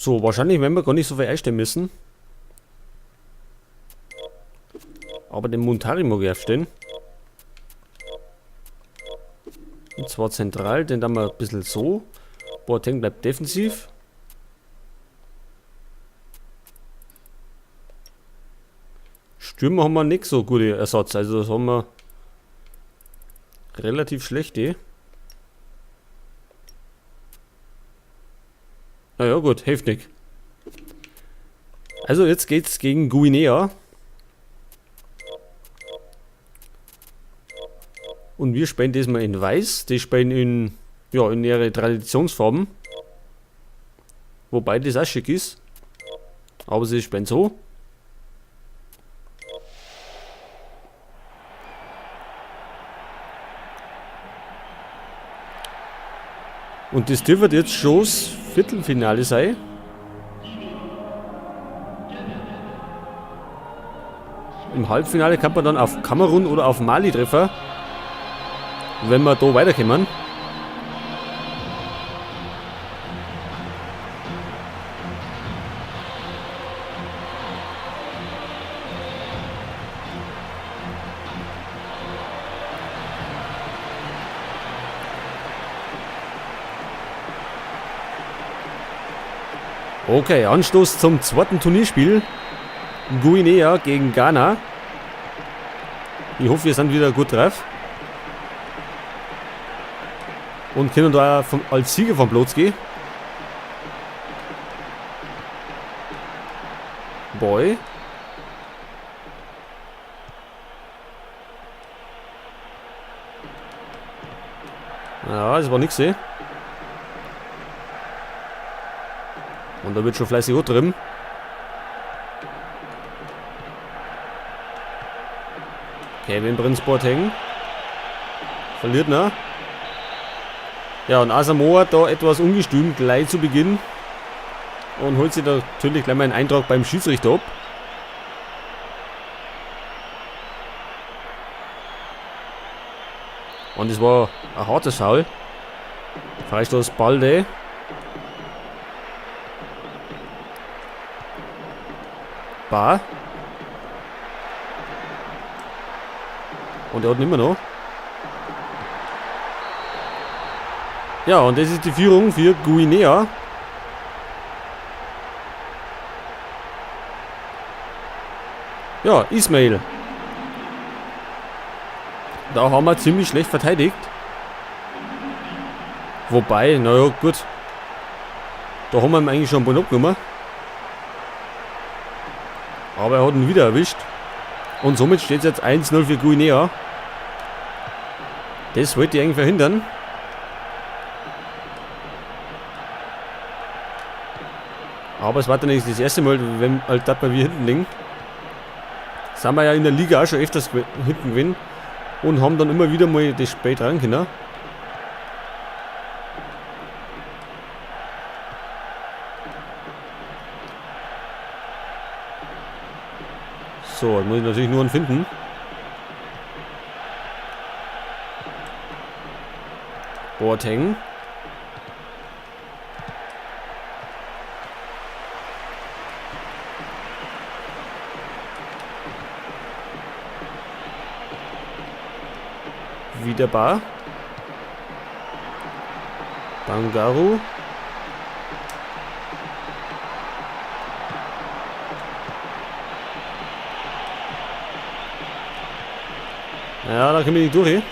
So, wahrscheinlich werden wir gar nicht so viel einstellen müssen. Aber den Muntari mag ich aufstellen. Und zwar zentral, den dann mal ein bisschen so. Boateng bleibt defensiv. Stürmer haben wir nicht so gute Ersatz, also das haben wir relativ schlechte. Naja gut, hilft nicht. Also jetzt geht's gegen Guinea. Und wir spielen diesmal in Weiß, die spielen in ihre Traditionsfarben. Wobei das auch schick ist. Aber sie spielen so. Und das dürfte jetzt schon das Viertelfinale sein. Im Halbfinale kann man dann auf Kamerun oder auf Mali treffen, wenn wir da weiterkommen. Okay, Anstoß zum zweiten Turnierspiel. Guinea gegen Ghana. Ich hoffe, wir sind wieder gut drauf. Und können da als Sieger vom Platz gehen. Boy. Ja, das war nix, ey. Und da wird schon fleißig drin. Kevin Prince Boateng. Verliert, ne? Ja, und Asamoah da etwas ungestüm gleich zu Beginn. Und holt sich natürlich gleich mal einen Eintrag beim Schiedsrichter ab. Und es war ein hartes Foul. Freistoß Balde. Bar. Und er hat ihn immer noch. Ja, und das ist die Führung für Guinea. Ja, Ismail. Da haben wir ziemlich schlecht verteidigt. Wobei, naja, gut. Da haben wir ihm eigentlich schon einen Ball abgenommen. Aber er hat ihn wieder erwischt. Und somit steht es jetzt 1-0 für Guinea. Das wollte ich eigentlich verhindern. Aber es war dann nicht das erste Mal, wenn halt da bei wir hinten liegen. Sind wir ja in der Liga auch schon öfters hinten gewesen. Und haben dann immer wieder mal das spät ran können. So, jetzt muss ich natürlich nur einen finden. Boateng. Wieder Bar. Bangaru. Ja, da können wir nicht durch.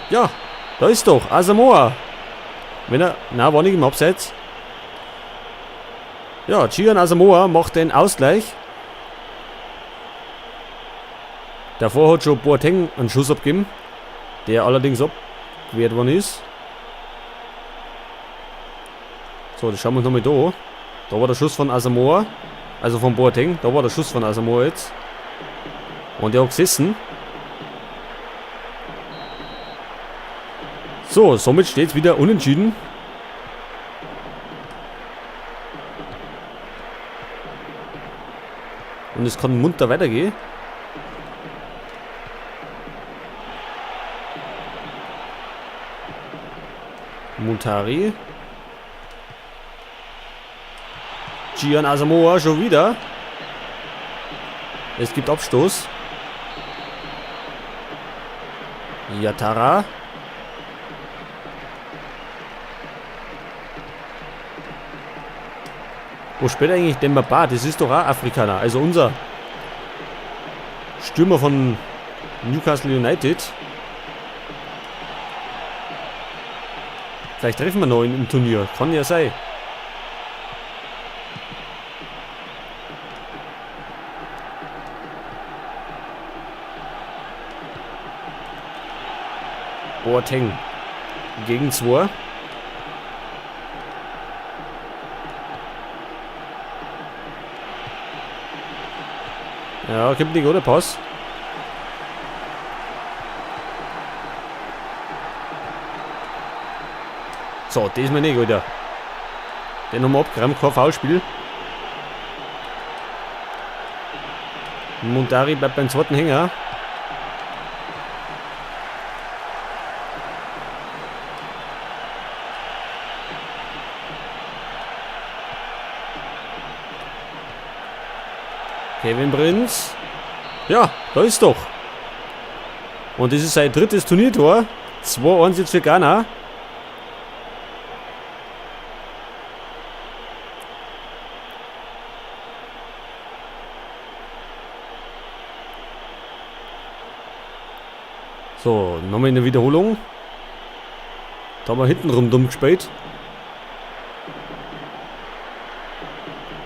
Ja, da ist doch Asamoah. Wenn er, na, war nicht im Abseits. Ja, Gian Asamoah macht den Ausgleich. Davor hat schon Boateng einen Schuss abgegeben, der allerdings abgewehrt worden ist. So, das schauen wir uns nochmal da an. Da war der Schuss von Asamoah, also von Boateng, da war der Schuss von Asamoah jetzt. Und der hat gesessen. So, somit steht's wieder unentschieden. Und es kann munter weitergehen. Muntari. Gian Asamoah schon wieder. Es gibt Abstoß. Yattara. Wo spielt eigentlich Demba Ba? Das ist doch auch Afrikaner. Also unser Stürmer von Newcastle United. Vielleicht treffen wir noch ihn im Turnier. Kann ja sein. Boateng gegen 2. Ja, kommt nicht, oder? Pass. So, das ist mir nicht, Alter. Den haben wir abgeräumt, kein Foulspiel. Muntari bleibt beim zweiten Hänger. Kevin Prinz. Ja, da ist doch. Und das ist sein drittes Turniertor. 2-1 jetzt für Ghana. So, nochmal in der Wiederholung. Da haben wir hinten rum dumm gespielt.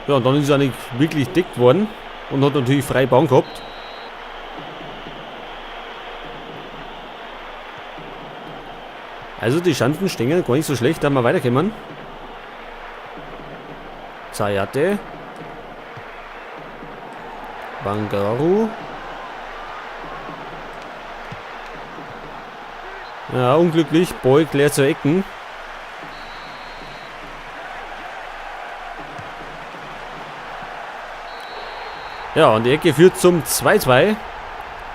Ja, und dann ist er nicht wirklich dick geworden. Und hat natürlich freie Bahn gehabt. Also die Chancen stehen gar nicht so schlecht, da wir weiterkommen. Zayate. Bangaru. Ja, unglücklich. Boy klärt zur Ecken. Ja, und die Ecke führt zum 2-2.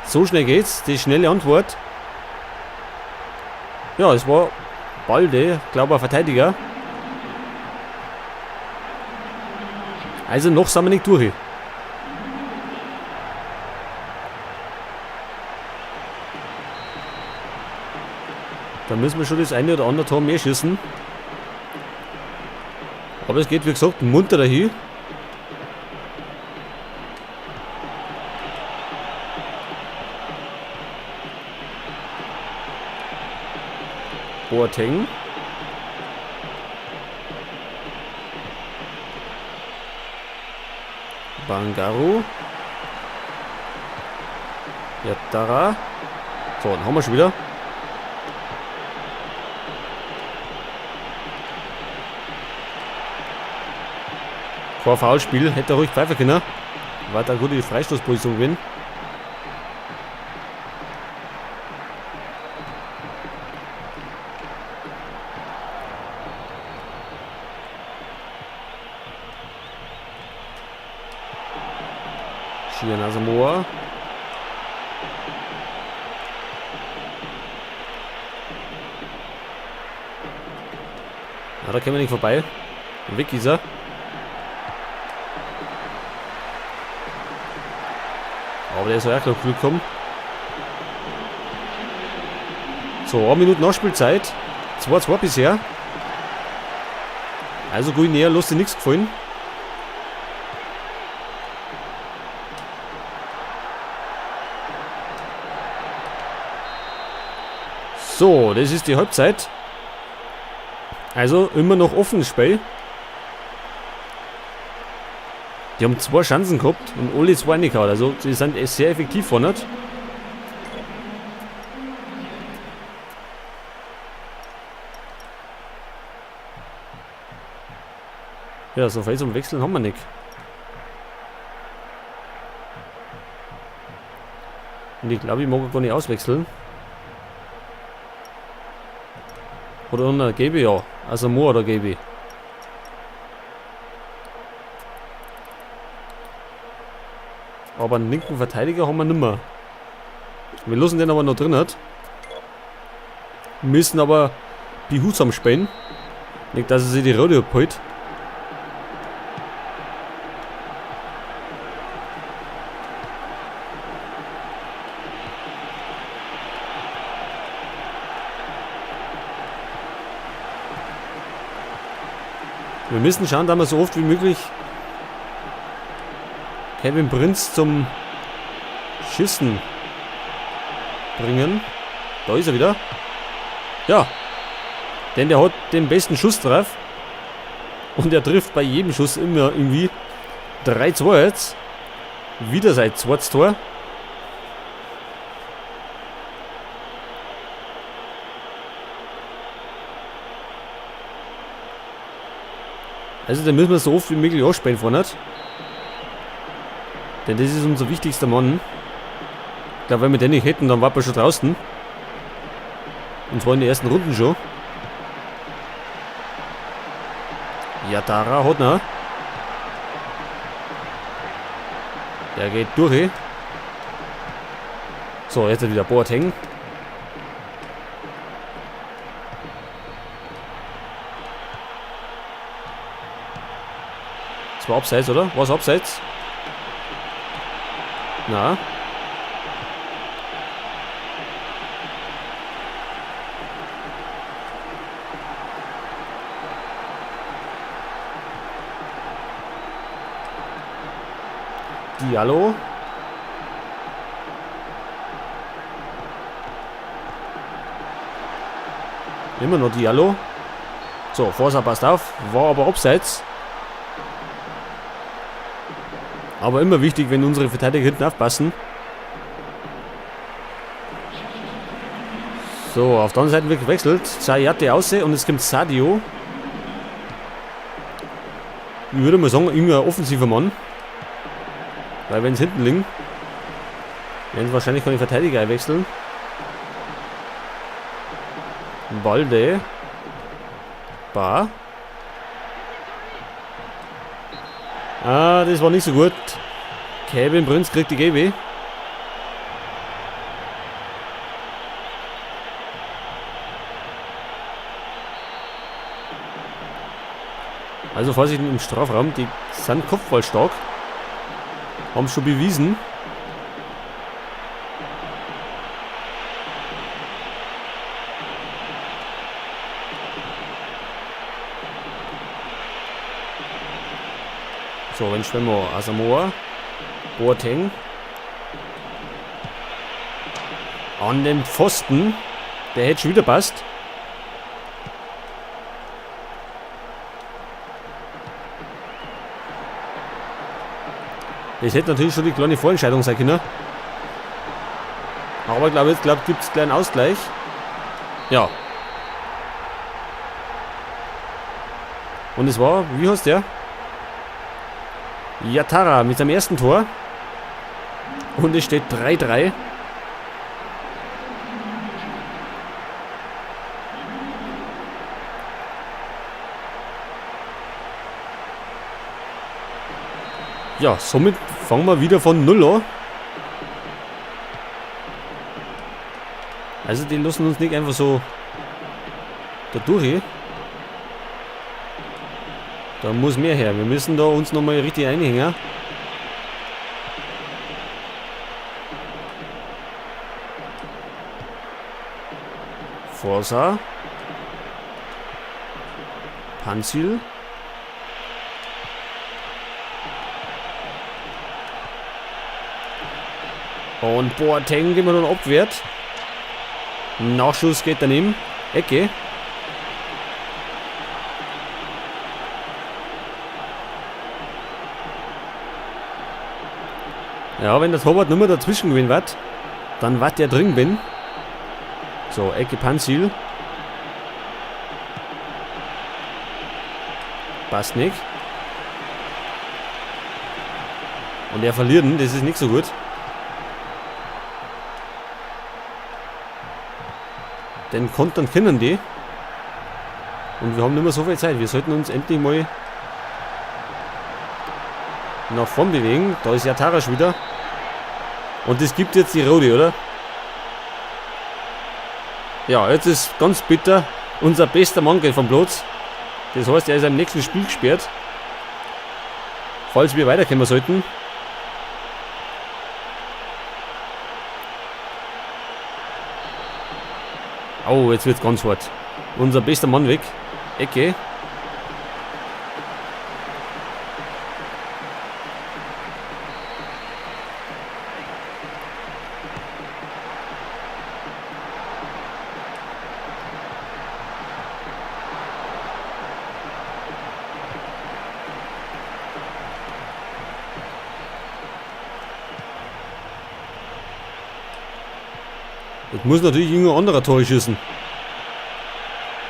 So schnell geht's. Die schnelle Antwort. Ja, es war Balde, glaube ich, Verteidiger. Also noch sind wir nicht durch. Da müssen wir schon das eine oder andere Tor mehr schießen. Aber es geht, wie gesagt, munter dahin. Boateng. Bangaru. Yattara. So, dann haben wir schon wieder. Kein Foulspiel, hätte er ruhig pfeifen können. War da gut in die Freistoßposition gewesen. Gian Asamoah. Na, da kämen wir nicht vorbei. Weg ist er. Aber der ist auch noch gut gekommen. So, 1 Minute Nachspielzeit. 2-2 bisher. Also Guinea lässt sich nichts gefallen. So, das ist die Halbzeit. Also immer noch offenes Spiel. Die haben 2 Chancen gehabt und alle 2 reingehauen. Also sie sind sehr effektiv vorne. Ja, so viel zum Wechseln haben wir nicht. Und ich glaube, ich mag gar nicht auswechseln. Oder unter gebe ich ja. Also Moor oder gebe ich. Aber einen linken Verteidiger haben wir nimmer. Wir lassen den aber noch drin. Hat. Müssen aber Behutsam spielen. Nicht, dass er sich die Rote abholt. Wir müssen schauen, dass wir so oft wie möglich Kevin Prinz zum Schießen bringen. Da ist er wieder. Ja. Denn der hat den besten Schuss drauf. Und er trifft bei jedem Schuss immer irgendwie. 3-2 jetzt. Wieder sein zweites Tor. Also den müssen wir so oft wie möglich anspielen vorne. Denn das ist unser wichtigster Mann. Ich glaube, wenn wir den nicht hätten, dann waren wir schon draußen. Und zwar in den ersten Runden schon. Yatara hat noch. Der geht durch. So, jetzt wieder Boateng. Das war abseits, oder? War's abseits? Na. Diallo. Immer noch Diallo. So, Forsa passt auf. War aber abseits. Aber immer wichtig, wenn unsere Verteidiger hinten aufpassen. So, auf der anderen Seite wird gewechselt. Zayate aussehen und es kommt Sadio. Ich würde mal sagen, irgendwie ein offensiver Mann. Weil wenn es hinten liegen, werden sie wahrscheinlich keine Verteidiger einwechseln. Balde. Bar. Ah, das war nicht so gut. Kevin Prinz kriegt die GB. Also Vorsicht im Strafraum, die sind kopfballstark. Haben schon bewiesen. So, wenn Schwimmer, Asamoah, Boateng. An den Pfosten. Der hätte schon wieder passt. Das hätte natürlich schon die kleine Vorentscheidung sein können. Aber ich glaube, jetzt gibt es einen kleinen Ausgleich. Ja. Und es war, wie heißt der? Yatara mit seinem ersten Tor. Und es steht 3-3. Ja, somit fangen wir wieder von 0 an. Also die lassen uns nicht einfach so da durch. Da muss mehr her. Wir müssen da uns nochmal richtig einhängen. Forsa. Panzil. Und Boateng, den man dann abwehrt. Nachschuss geht daneben. Ecke. Ja, wenn der Torwart nicht mehr dazwischen gewesen wird, dann wird der drin bin. So, Ecke Panzil. Passt nicht. Und er verliert ihn, das ist nicht so gut. Denn kontern können die. Und wir haben nicht mehr so viel Zeit. Wir sollten uns endlich mal nach vorn bewegen. Da ist Yatara schon wieder. Und es gibt jetzt die Rote, oder? Ja, jetzt ist ganz bitter. Unser bester Mann geht vom Platz. Das heißt, er ist am nächsten Spiel gesperrt. Falls wir weiterkommen sollten. Oh, jetzt wird's ganz hart. Unser bester Mann weg. Ecke. Jetzt muss natürlich irgendein anderer Tor schießen.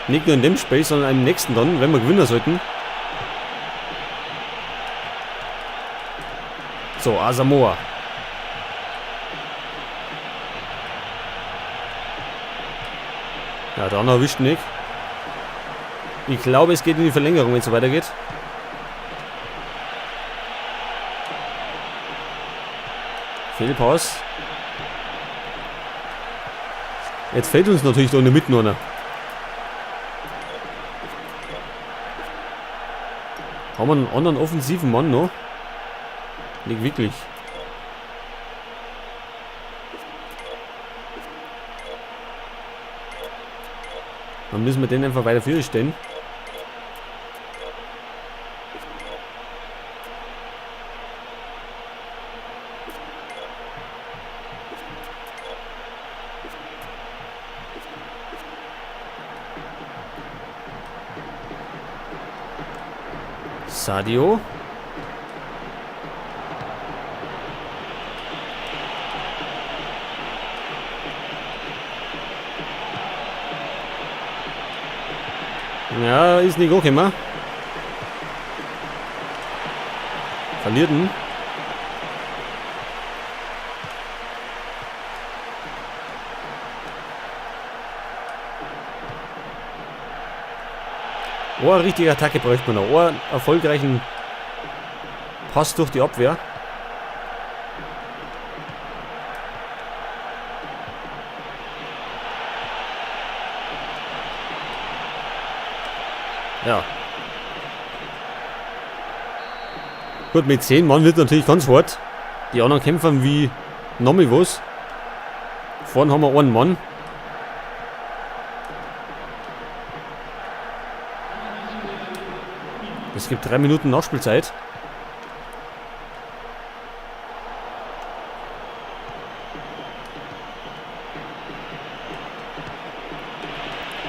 Nicht nur in dem Spiel, sondern im nächsten dann, wenn wir gewinnen sollten. So, Asamoah. Ja, der andere erwischt nicht. Ich glaube, es geht in die Verlängerung, wenn es so weitergeht. Fehlpass. Jetzt fällt uns natürlich da in der Mitte noch einer. Haben wir einen anderen offensiven Mann noch? Nicht wirklich. Dann müssen wir den einfach weiter vorne stellen. Sadio. Ja, ist nicht angekommen. Verliert ihn. Oh, eine richtige Attacke bräuchte man noch. Oh, einen erfolgreichen Pass durch die Abwehr. Ja. Gut, mit 10 Mann wird natürlich ganz hart. Die anderen kämpfen wie nochmal was. Vorne haben wir einen Mann. Es gibt 3 Minuten Nachspielzeit.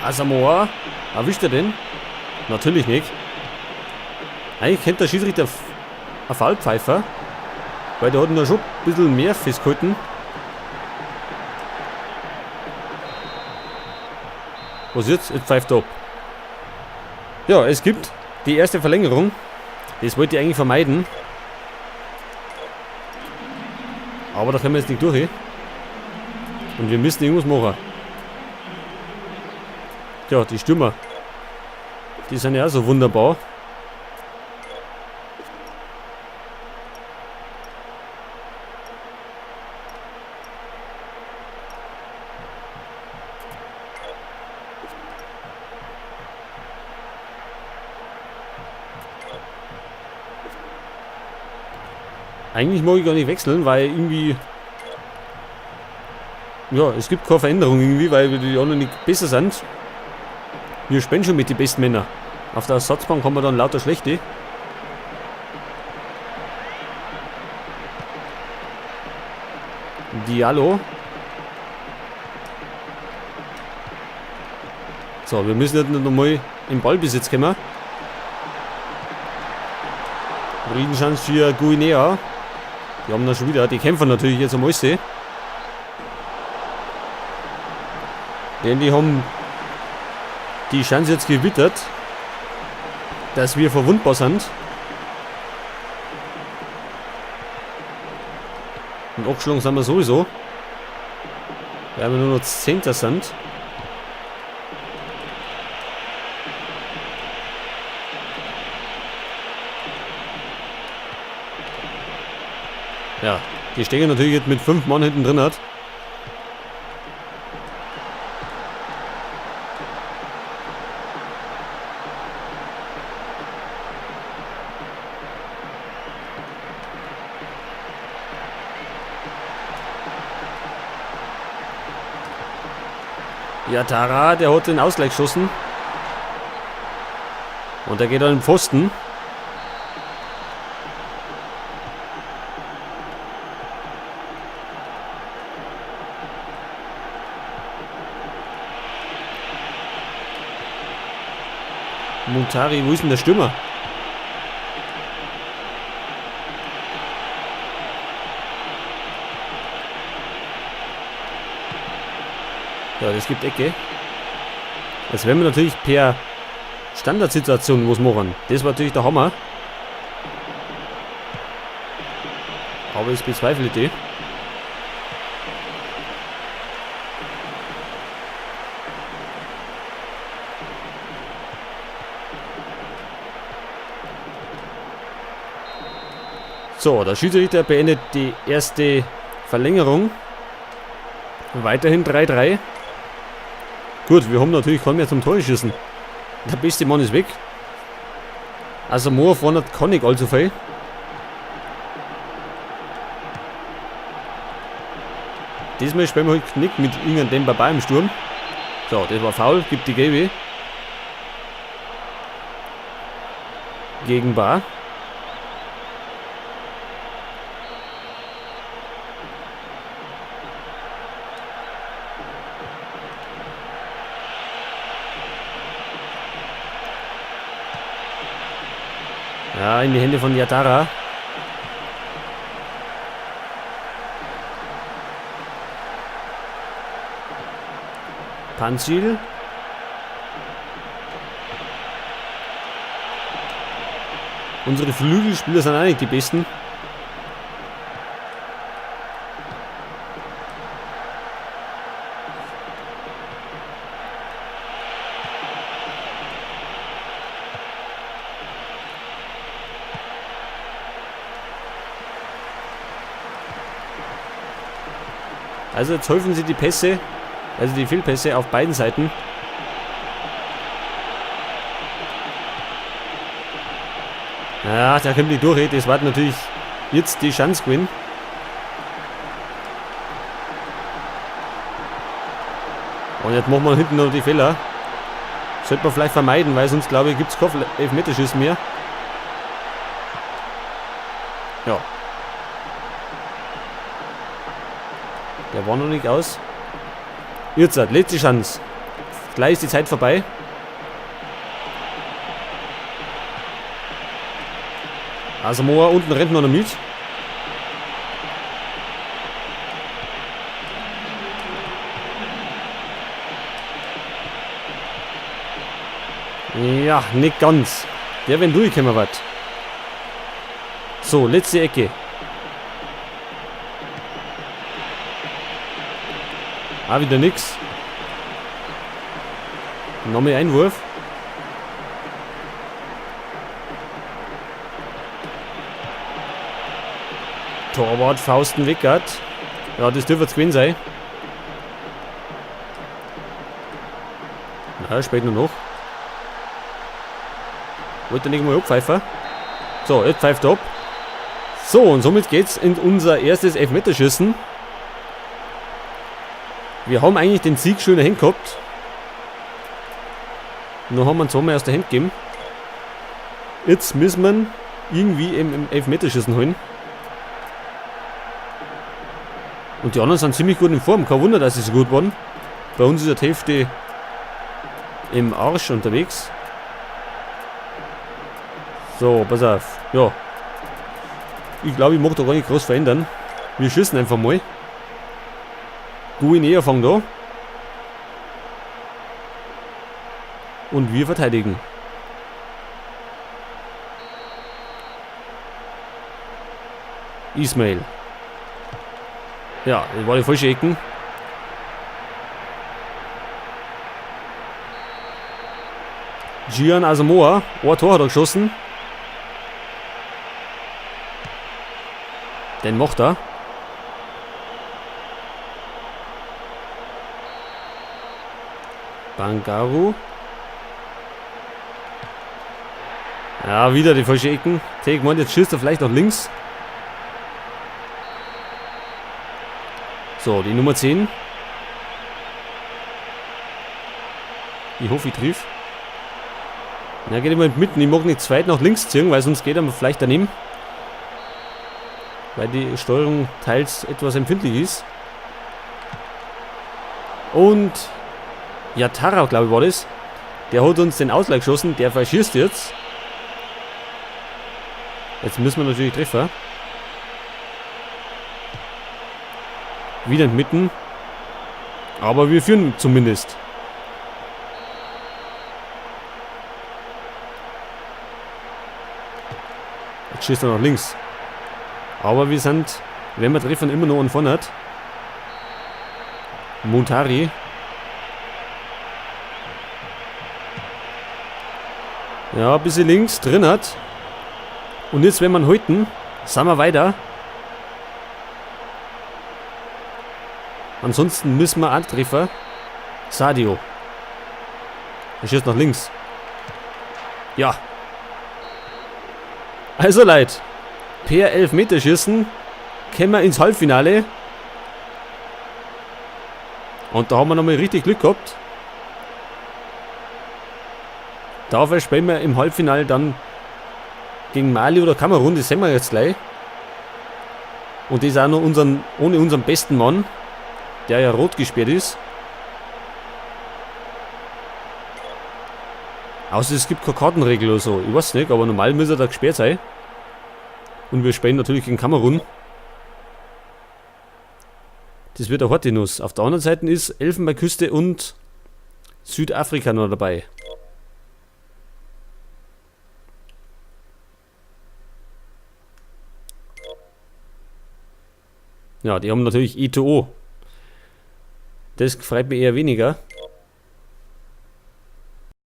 Asamoah. Erwischt er den? Natürlich nicht. Eigentlich kennt der Schiedsrichter einen Foulpfeifer, weil der hat ihn ja schon ein bisschen mehr festgehalten. Was jetzt? Jetzt pfeift er ab. Ja, es gibt die erste Verlängerung. Das wollte ich eigentlich vermeiden. Aber da können wir jetzt nicht durch. Und wir müssen irgendwas machen. Tja, die Stürmer. Die sind ja auch so wunderbar. Eigentlich mag ich gar nicht wechseln, weil irgendwie... Ja, es gibt keine Veränderung irgendwie, weil die anderen nicht besser sind. Wir spielen schon mit den besten Männern. Auf der Ersatzbank haben wir dann lauter schlechte. Diallo. So, wir müssen jetzt nochmal im Ballbesitz kommen. Riesenchance für Guinea. Die haben da schon wieder, die kämpfen natürlich jetzt um alles. Denn die haben die Chance jetzt gewittert, dass wir verwundbar sind. Und abgeschlagen sind wir sowieso. Weil wir nur noch 10. sind. Ja, die stehen natürlich jetzt mit 5 Mann hinten drin hat. Yattara, der hat den Ausgleich geschossen. Und der geht an den Pfosten. Muntari, wo ist denn der Stürmer? Ja, das gibt Ecke. Jetzt werden wir natürlich per Standardsituation was machen. Das war natürlich der Hammer. Aber es bezweifle ich. So, der Schiedsrichter beendet die erste Verlängerung. Weiterhin 3-3. Gut, wir haben natürlich keinen mehr zum Tor schießen. Der beste Mann ist weg. Also Moore vorne kann nicht allzu viel. Diesmal spielen wir halt nicht mit irgendeinem Baba im Sturm. So, das war faul, gibt die gelbe. Gegen Bar. Ja, in die Hände von Yattara. Panzil. Unsere Flügelspieler sind auch nicht die besten. Also jetzt häufen sie die Pässe, also die Fehlpässe auf beiden Seiten. Ja, der kommt nicht durch. Das war natürlich jetzt die Chance gewesen. Und jetzt machen wir hinten noch die Fehler. Sollte man vielleicht vermeiden, weil sonst, glaube ich, gibt's kein Elfmeterschießen mehr. Ja. Der war noch nicht aus. Jetzt, letzte Chance. Gleich ist die Zeit vorbei. Also Moa unten rennt noch mit. Ja, nicht ganz. Der, wenn durchkommen wird. So, letzte Ecke. Ah, wieder nix. Nochmal Einwurf. Torwart Fausten Wickert. Ja, das dürfte jetzt gewesen sein. Na, spät nur noch. Wollte nicht mal abpfeifen. So, jetzt pfeift er ab. So, und somit geht's in unser erstes Elfmeterschießen. Wir haben eigentlich den Sieg schön dahin gehabt. Nur haben wir ihn zweimal aus der Hand gegeben. Jetzt müssen wir irgendwie im Elfmeterschießen holen. Und die anderen sind ziemlich gut in Form. Kein Wunder, dass sie so gut waren. Bei uns ist die Hälfte im Arsch unterwegs. So, pass auf. Ja. Ich glaube, ich mag da gar nicht groß verändern. Wir schießen einfach mal. Guinea fängt da. Und wir verteidigen. Ismail. Ja, das war die falsche Ecken. Gian Asamoah, ein Tor hat er geschossen. Den macht er. Bangaru. Ja, wieder die falsche Ecken. Take one, jetzt schießt er vielleicht nach links. So, die Nummer 10. Ich hoffe, ich triff. Na, geht immer mitten. Ich mag nicht zu weit nach links ziehen, weil sonst geht er vielleicht daneben. Weil die Steuerung teils etwas empfindlich ist. Und Yattara, glaube ich, war das. Der hat uns den Ausgleich geschossen. Der verschießt jetzt. Jetzt müssen wir natürlich treffen. Wieder mitten. Aber wir führen zumindest. Jetzt schießt er nach links. Aber wir sind, wenn wir treffen, immer noch an vorne. Muntari. Ja, ein bisschen links drin hat. Und jetzt, wenn wir halten, sind wir weiter. Ansonsten müssen wir antreffen. Sadio. Er schießt nach links. Ja. Also Leute, per Elfmeterschießen kommen wir ins Halbfinale. Und da haben wir nochmal richtig Glück gehabt. Dafür spielen wir im Halbfinale dann gegen Mali oder Kamerun, das sehen wir jetzt gleich. Und das auch noch ohne unseren besten Mann, der ja rot gesperrt ist. Außer es gibt keine Kartenregel oder so. Ich weiß nicht, aber normal müsste er da gesperrt sein. Und wir spielen natürlich gegen Kamerun. Das wird eine harte Nuss. Auf der anderen Seite ist Elfenbeinküste und Südafrika noch dabei. Ja, die haben natürlich Eto'o. Das freut mich eher weniger.